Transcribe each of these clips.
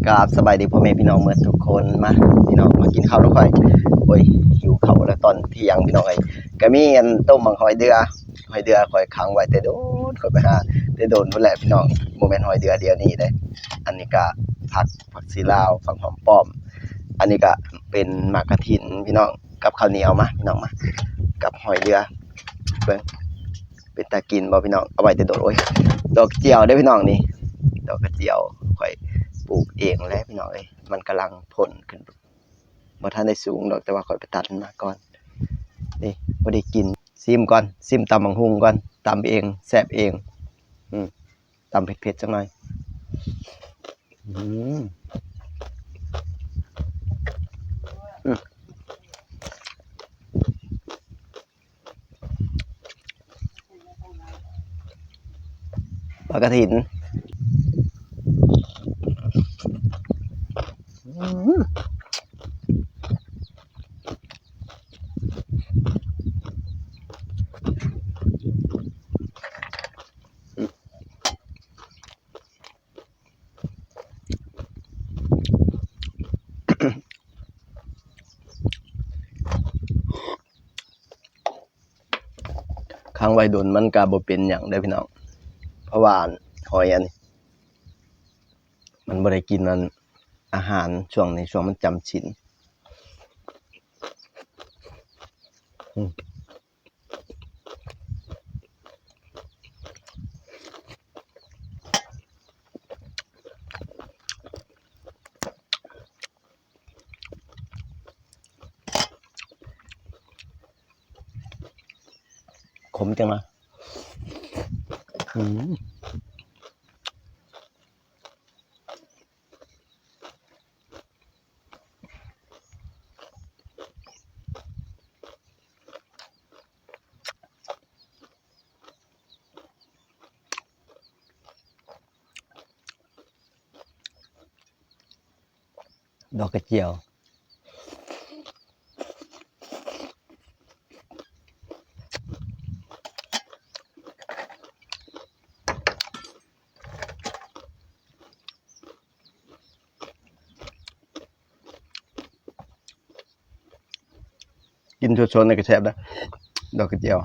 ກາບສະບາຍດີພໍ່ແມ່ພີ່ນ້ອງເໝິດທຸກຄົນ. ມາພີ່ນ້ອງ ມາກິນເຂົ້ານຳຂ້ອຍ. ໂອ້ຍ ຫິວເຂົ້າແລ້ວຕອນທ່ຽງພີ່ນ້ອງເອີຍ. ກະມີອັນຕົ້ມໝາກຫອຍເດືອ ຫອຍເດືອຂ້ອຍຂັງໄວ້ແຕ່ໂດນ ຂ້ອຍໄປຫາແຕ່ໂດນພຸ້ນແຫຼະພີ່ນ້ອງ. ບໍ່ແມ່ນຫອຍເດືອດຽວນີ້ເດ້. ອັນນີ້ກະຜັກ ຜັກຊີລາວ ຜັກຫອມປ້ອມ. ອັນນີ້ກະເປັນໝາກກະຖິນພີ່ນ້ອງ ກັບເຂົ້າໜຽວ. ມາພີ່ນ້ອງ ມາ ກັບຫອຍເດືອ ເບິ່ງ ເປັນຕາກິນບໍ່ພີ່ນ້ອງ? ເອົາໄວ້ແຕ່ໂດນ. ໂອ້ຍ ດອກກະຈຽວເດ້ພີ່ນ້ອງນີ້ ດອກກະຈຽວຂ້ອຍປູກເອງແຫຼະພີ່ນ້ອງເອີຍ. ມັນກຳລັງພົ້ນຂຶ້ນ ບໍ່ທັນໄດ້ສູງດອກ ແຕ່ວ່າຂ້ອຍໄປຕັດມັນມາກ່ອນ. ນີ້ ພໍດີກິນ. ຊີມກ່ອນ ຊີມຕຳບັກຫຸ່ງກ່ອນ. ຕຳເອງ ແຊບເອງ. ອືມ ຕຳເຜັດໆ ຈັກໜ່ອຍ. ອືມ ອືມ ໝາກກະຖິນ. ອືມ ຂັງໄວ້ດົນມັນກະບໍ່ເປັນຫຍັງເດ້ພີ່ນ້ອງ ເພາະວ່າຫອຍອັນນີ້ ມັນບໍ່ໄດ້ກິນອັນ ອາຫານຊ່ວງນີ້ ຊ່ວງມັນຈຳສິນ. ອືມ ຂົມຈັງນະ. ອືມ ດອກກະຈຽວ. ກິນສົດໆ ນີ້ກະແຊບເດ້ ດອກກະຈຽວ.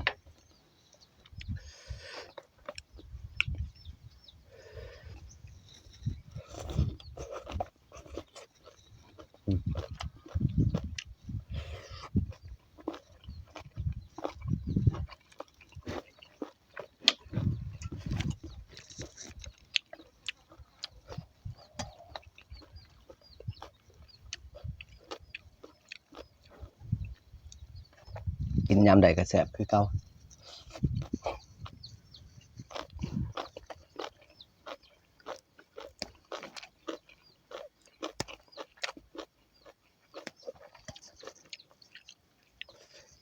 ກິນຍາມໃດກະແຊບຄືເກົ່າ.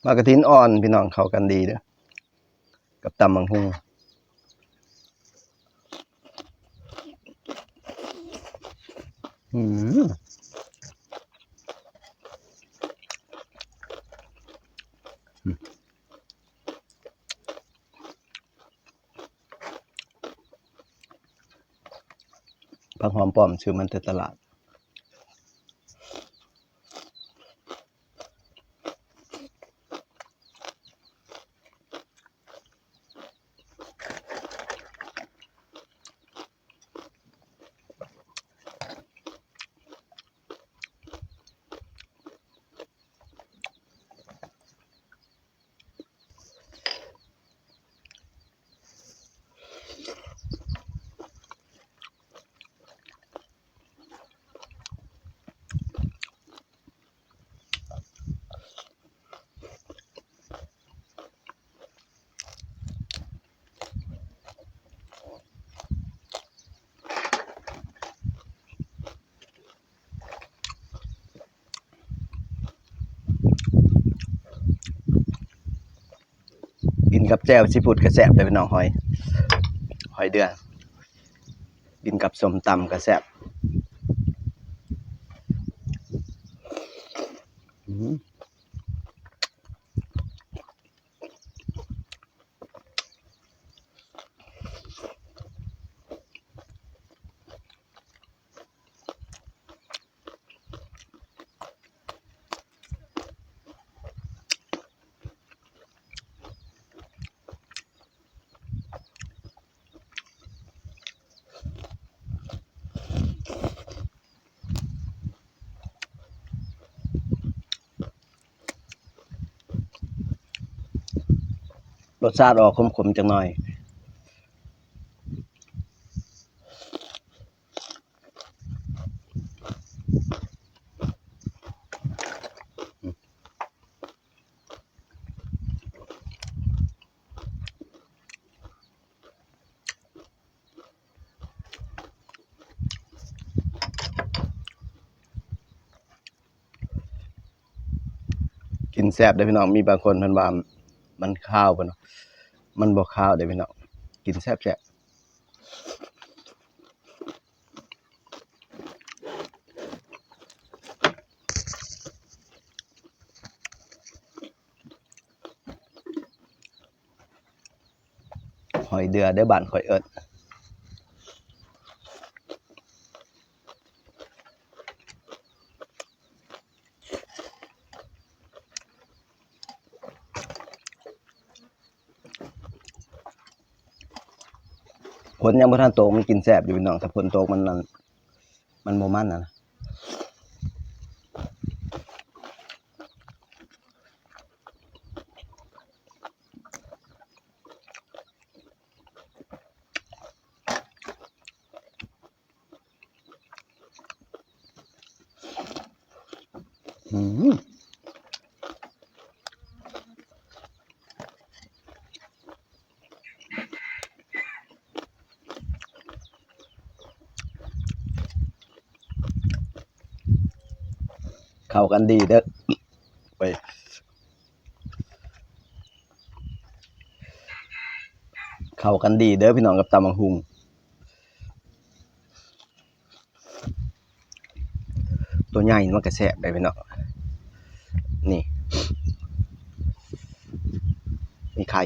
ໝາກກະຖິນອ່ອນພີ່ນ້ອງ ເຂົ້າກັນດີເດີ້ ກັບຕຳບັກຫຸ່ງ. ອືມ ຜັກຫອມປ້ອມ ຊື້ມາແຕ່ຕະຫຼາດ. ກິນກັບແຈ່ວຊີຟູດກະແຊບເດີ້ພີ່ນ້ອງ. ຫອຍ ຫອຍເດືອ ກິນກັບສົ້ມຕຳກະແຊບ. ອືມ. ຫ ລົດຊາດອອກຂົມໆຈັກໜ້ອຍ. ກິນແຊບເດີ້ພີ່ນ້ອງ. ມີບາງຄົນເພິ່ນວ່າມັນຄາວ ເພິ່ນວ່າມັນບໍ່ຄາວເດີ້ພີ່ນ້ອງ, ກິນແຊບໆ. ຫອຍເດືອເດີ້ ບ້ານຂ້ອຍເອີ້ນ. ຝົນຍັງບໍ່ທັນຕົກ ມັນກິນແຊບຢູ່ພີ່ນ້ອງ, ຖ້າຝົນຕົກມັນ ມັນ ມັນບໍ່ມັນນະ. ເຂົ້າກັນດີເດີ້ ເຂົ້າກັນດີເດີ້ພີ່ນ້ອງ ກັບຕຳບັກຫຸ່ງ. ຕົວໃຫຍ່ມັນກະແຊບໄດ໋ພີ່ນ້ອງ. ນີ້ ມີໄຂ່.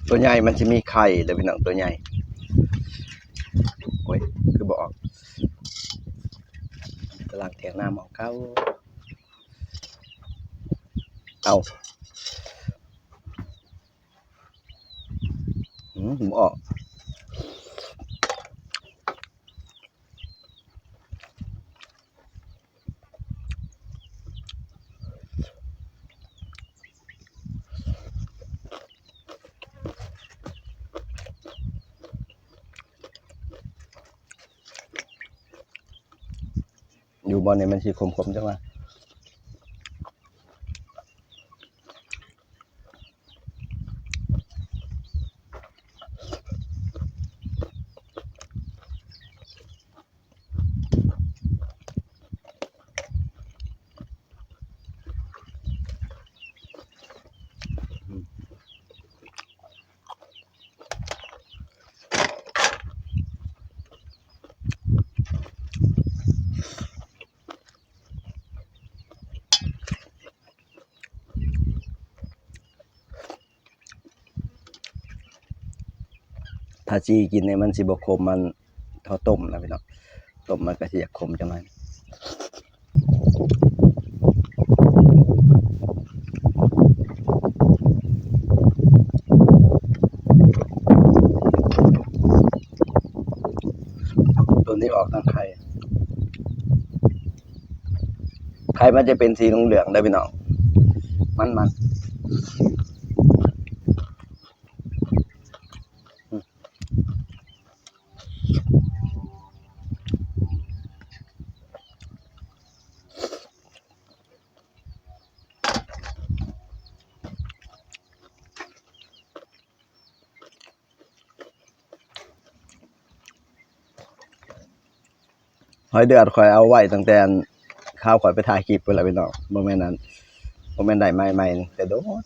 ຕົວໃຫຍ່ມັນຊິມີໄຂ່ເດີ້ພີ່ນ້ອງ ຕົວໃຫຍ່. ໂອ້ຍ ຄືບໍ່ອອກ ກຳລັງຖຽງນາໝ່ອງເກົ່າ. ເອົາ ອືມ ບໍ່ອອກ. ຢູ່ບ່ອນນີ້ມັນຊິຂົມໆ ຈັ່ງວ່າ. ຖ້າຈີ່ກິນນີ້ມັນຊິບໍ່ຂົມ ມັນ ເຮົາຕົ້ມນະພີ່ນ້ອງ ຕົ້ມມັນກະຊິຢາກຂົມຈັກໜ້ອຍ. ຕົວນີ້ອອກທາງໄຂ່ ໄຂ່ມັນຈະເປັນສີເຫຼືອງໆ ເດີ້ພີ່ນ້ອງ ມັນໆ. ອືມ. ຫອຍເດືອດຂ້ອຍເອົາໄວ້ຕັ້ງແຕ່ຄາວຂ້ອຍໄປຖ່າຍຄລິບພຸ້ນລະພີ່ນ້ອງ ບໍ່ແມ່ນອັນ ບໍ່ແມ່ນໄດ້ໃໝ່ໆ ແຕ່ໂດນ